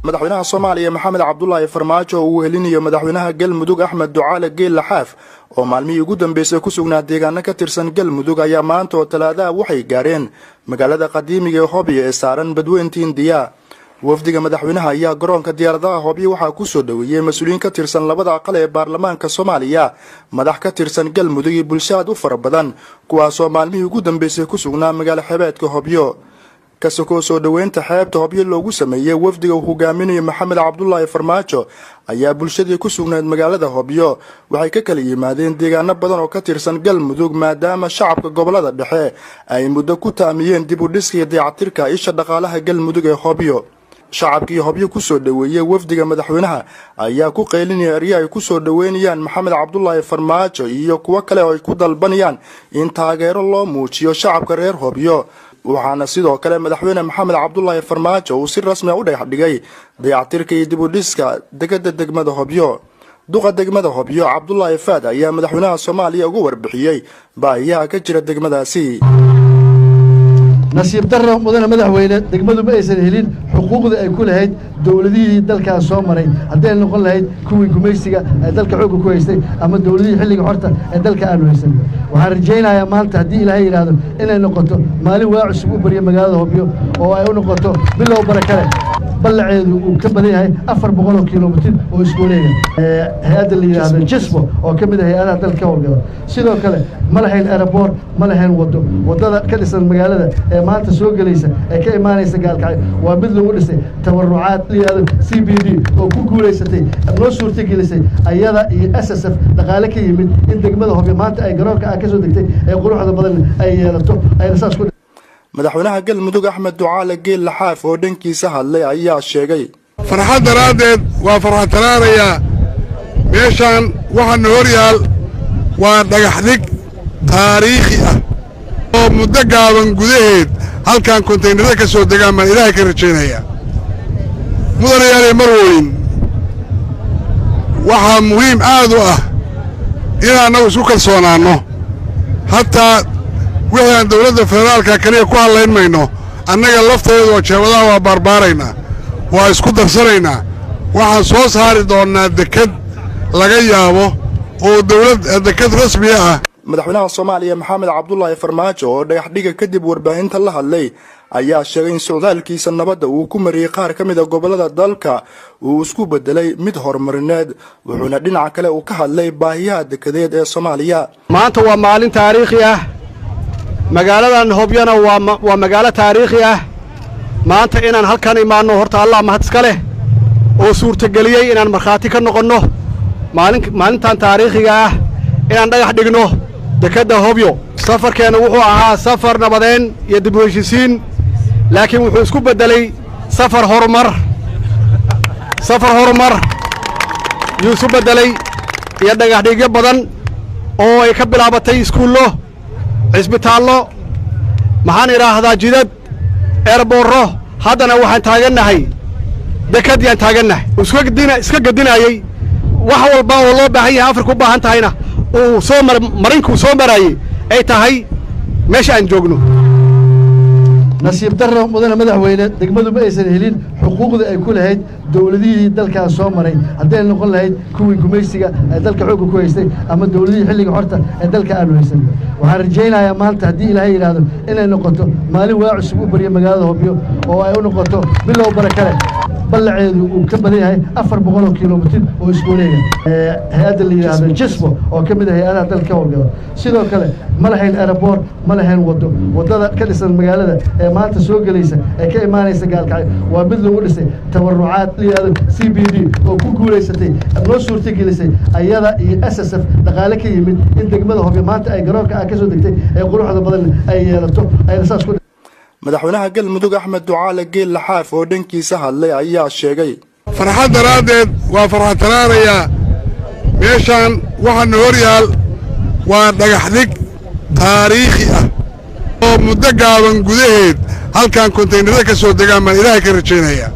Madaxweynaha Soomaaliya Maxamed Cabdulaahi Farmaajo oo uu helinayo madaxweynaha Galmudug Axmed Ducaale Geelle Xaaf, oo maalmihii ugu dambeysay ku sugnaa deegaano ka tirsan Galmudug, ayaa maanta oo Talaadaha waxay gaareen magaalada qadiimiga ee Hobyo ee saaran badweynta Hindiya. Wafdiga madaxweynaha ayaa garoonka diyaaradaha Hobyo waxaa kusoo dhoweeyey mas-uuliyiin ka tirsan labada aqal ee baarlamaanka Soomaaliya, madax ka tirsan Galmudug iyo bulsho aad u fara badan, kuwaasoo maalmihii ugu dambeysay ku sugnaa magaalo xebeedka Hobyo. Kasakoo soo dhoweynta xeebta Hobyo loogu sameeyey wafdiga uu hogaaminayo Maxamed Cabdulaahi Farmaajo, ayaa bulshadii ku sugnayd magaalada Hobyo waxay ka kala yimaadeen deegaano badan oo ka tirsan Galmudug, maadaama shacabka gobolada dhexe ay muddo ku taamiyeen dib u dhiska iyo dayactirka isha dhaqaalaha Galmudug ee Hobyo. Shacabkii Hobyo kusoo dhoweeyey wafdiga madaxweynaha ayaa ku qaylinaya eryo ay kusoo dhoweynayaan Maxamed Cabdulaahi Farmaajo iyo kuwo kale oo ay ku dalbanayaan in taageero loo muujiyo shacabka reer Hobyo. Waxaana sidoo kale madaxweyne Maxamed Cabdulaahi Farmaajo uu si rasmi a u dhagax dhigay dayactirka iyo dib u dhiska degada degmada Hobyo. Duqa degmada Hobyo Cabdulaahi Faad ayaa madaxweynaha Soomaaliya uga warbixiyey baahiyaha ka jira degmadaasi. Nasiib darro, mudane madaxweyne, degmadu ma aysan helin xuquuqdii ay ku lahayd dowladihii dalkaas soo maray, hadday noqon lahayd kuwii gumaysiga ee dalka xoogga ku haystay ama dowladihii xilliga xorta ee dalka aanu haysan. Waxaan rajaynayaa maanta, haddii Ilaahay yidhaahdo, inay noqoto maalin waa cusub u baryo magaalada Hobyo oo ay u noqoto bilow barakale. Ballaceedu uu ka badan yahay 400 oo kilomitir oo isku wareega. Hay-adda la yidhaahdo JISPO oo ka mid ah hay-adaha dalka ka howlgala sidoo kale ma lahayn airport, ma lahayn waddo. Waddada ka dhisan magaalada ee maanta soo gelaysa ee ka imaanaysa Gaalkacyo waa mid lagu dhisay tabarucaad la yidhahdo CBD oo ku guulaysatay, noo suurtagelisay ayada iyo SSF dhaqaale ka yimid in degmada Hobyo maanta ay garoonka ah ka soo degtay ee quruxda badan ay yeelato, ayna saas ku. Madaxweynaha Galmudug Axmed Ducaale Geelle Xaaf oo dhankiisa hadlay ayaa sheegay: Farxad daraaddeed waa farxad taraarayaa. Meeshaan waxaana hor yaal waa dhagaxdhig taariikhi ah oo muddo gaaban gudaheed halkan kontaynarada ka soo degaan baan Ilaahay ka rajaynayaa. Mudanayaalay marweyn, waxaa muhiim aad u ah in annagu isku kalsoonaanno. Hataa wixii aan dawladda federaalka keliya ku hadlayn mayno, annaga lafteedu waa jeebadaha waa baarbaaraynaa, waa isku darsanaynaa. Waxaan soo saari doonnaa dekad laga yaabo oo dawlad dekad rasmiya ah. Madaxweynaha Soomaaliya Maxamed Cabdulaahi Farmaajo oo dhagax dhiga kadib warbaahinta la hadlay ayaa sheegay in socdaalkiisa nabadda uu ku mariyey qaar ka mid a gobollada dalka uu isku bedelay mid horumarineed, wuxuuna dhinaca kale uu ka hadlay baahiyaha dekadeed ee Soomaaliya. Maanta waa maalin taariikhi ah, magaaladan Hobyana waa magaalo taariikhi ah. Maanta inaan halkan imaanno horta Allah mahad iska leh oo suurtageliyey inaan markhaati ka noqonno maalin maalintan taariikhiga ah, inaan dhagax dhigno dekedda Hobyo. Safarkeenna wuxuu ahaa safar nabadeen iyo dib u heshiisiin, laakiin wuxuu isku beddelay safar horumar. Safar horumar yuu isu beddelay iyo dhagaxdhigyo badan oo ay ka bilaabatay iskuullo, cisbitaallo, maxaan idhaahdaa, jidad, eerboorro. Haddana waxaan taagannahay dekad yaan taagannahay iska gedinaayey wax walba oo loo baahan yahay, Afrika u baahan tahayna uu soo mar marinkuu soo maraayey ay tahay meesha aan joogno. Nasiib darro, mudane madaxweyne, degmadu ma aysan helin xuquuqdii ay ku lahayd dowladihii dalkaas soo maray, hadday noqon lahayd kuwii gumaysiga ee dalka xoogga ku haystay ama dowladihii xilliga xorta ee dalka aanu haysan. Waxaan rajaynayaa maanta, haddii Ilaahay yidhaahdo, inay noqoto maalin waa cusub u baryo magaalada Hobyo oo ay u noqoto bilow barakale. Ballaceedu uu ka badan yahay 400 oo kilomitir oo isku wareega. Hay-adda la yidhaahdo JISPO oo ka mid ah hay-adaha dalka ka howlgala sidoo kale ma lahayn airport, ma lahayn waddo. Waddada ka dhisan magaalada ee maanta soo gelaysa ee ka imaanaysa Gaalkacyo waa mid lagu dhisay tabarucaad la yidhahdo CBD oo ku guulaysatay, noo suurtagelisay ayada iyo SSF dhaqaale ka yimid in degmada Hobyo maanta ay garoonka ah ka soo degtay ee quruxda badan ay yeelato, ayna saas ku. Madaxweynaha Galmudug Axmed Ducaale Geelle Xaaf oo dhankiisa hadlay ayaa sheegay: Farxad daraaddeed waa farxad taraarayaa. Meeshaan waxaana hor yaal waa dhagaxdhig taariikhi ah oo muddo gaaban gudaheed halkan kontaynarada ka soo degaan baan Ilaahay ka rajaynayaa.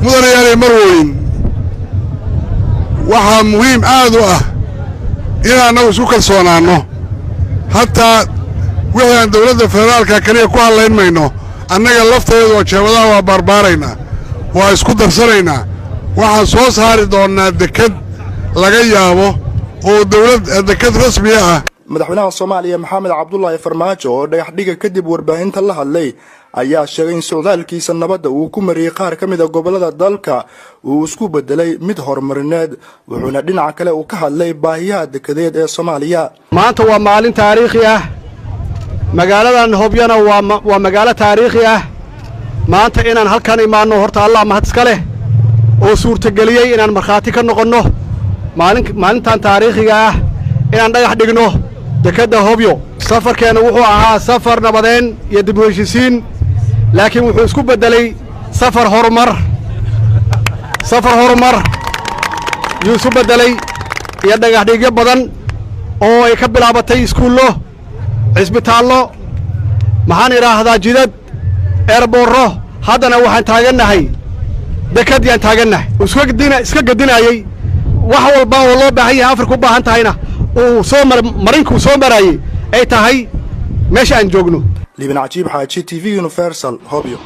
Mudanayaalay marweyn, waxaa muhiim aad u ah in annagu isku kalsoonaanno. Hataa Wixii aan dowladda federaalka keliya ku hadlayn mayno, annaga lafteedu oo jeebadaha waa baarbaaraynaa, waa isku darsanaynaa. Waxaan soo saari doonnaa dekad laga yaabo oo dowlad dekad rasmiya ah. Madaxweynaha Soomaaliya Maxamed Cabdulaahi Farmaajo oo dhagax dhiga kadib warbaahinta la hadlay ayaa sheegay in socdaalkiisa nabadda uu ku mariyey qaar ka mid a gobollada dalka uu isku bedelay mid horumarineed, wuxuuna dhinaca kale uu ka hadlay baahiyaha dekedeed ee Soomaaliya. Maanta waa maalin taariikhi ah. Magaaladan Hobyana waa magaalo taariikhi ah. Maanta inaan halkan imaanno horta Allah mahad iska leh oo suurtageliyey inaan markhaati ka noqonno maalintan taariikhiga ah, inaan dhagax dhigno dekedda Hobyo. Safarkeenna wuxuu ahaa safar nabadeen iyo dib u heshiisiin, laakiin wuxuu isku beddelay safar horumar. Safar horumar yuu isu beddelay iyo dhagaxdhigyo badan oo ay ka bilaabatay iskuullo, cisbitaallo, maxaan idhaahdaa, jidad, eerboorro. Haddana waxaan taagannahay dekad yaan taagannahay. Iska gedinaayey wax walba oo loo baahan yahay, Afrika u baahan tahayna uu soo mar marinkuu soo maraayey ay tahay meesha aan joogno. Liibaan Cajiib Xaaji, TV Universal, Hobyo.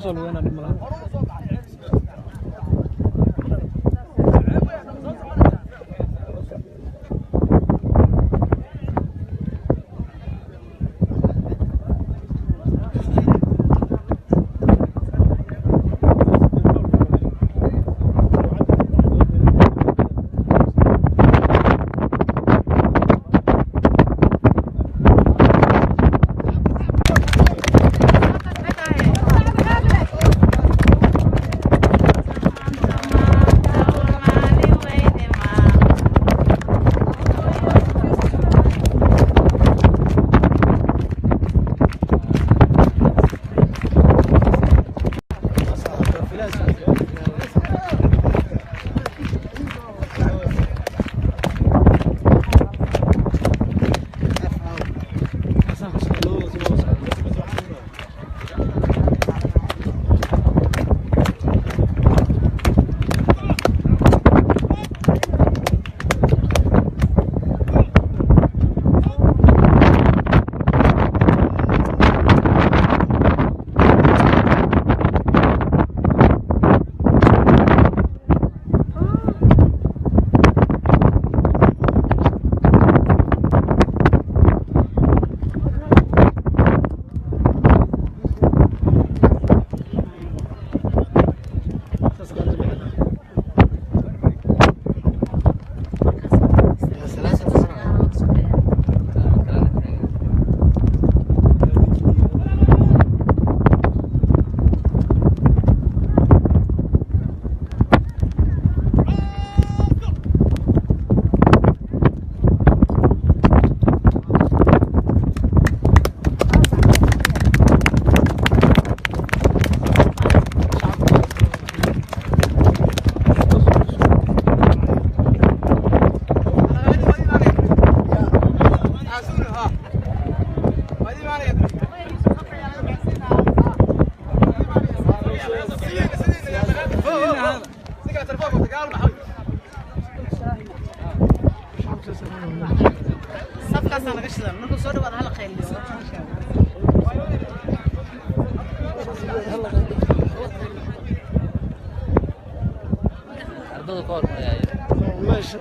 Kasoo lugeynaa dhib malaha.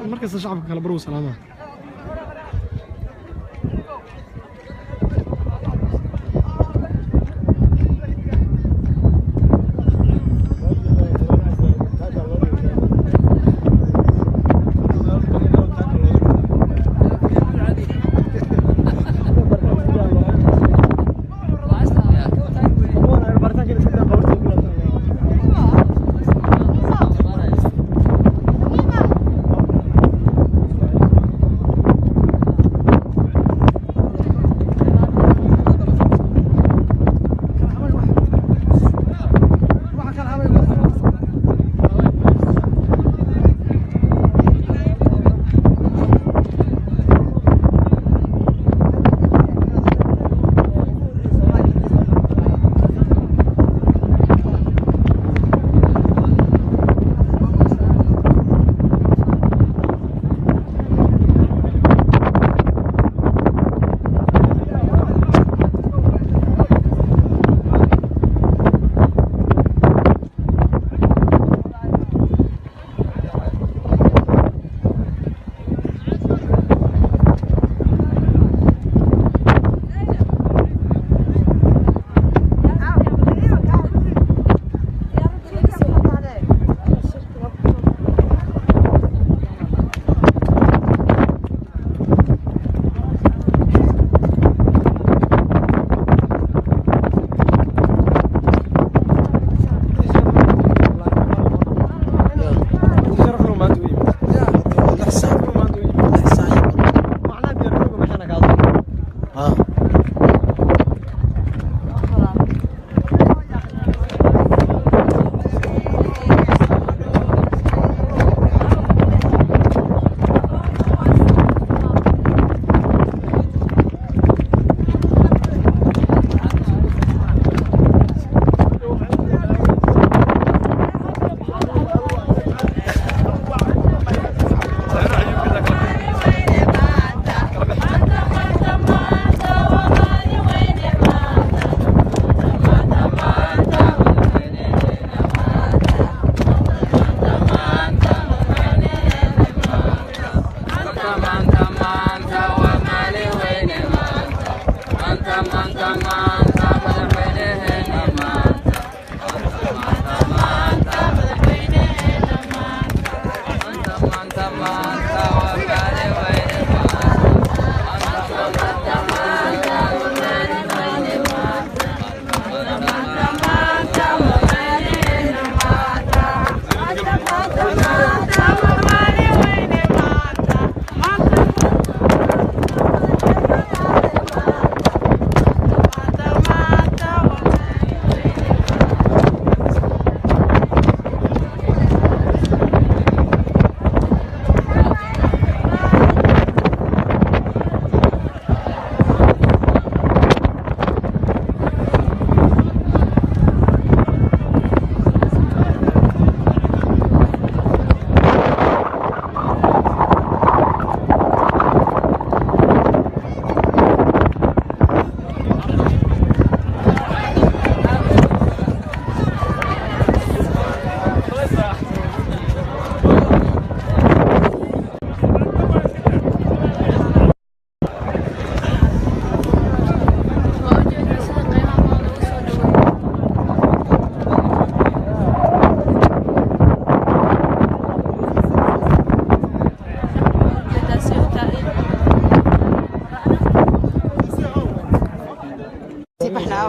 Markasta shacabka kala baruu salaamaha.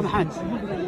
Maxamed.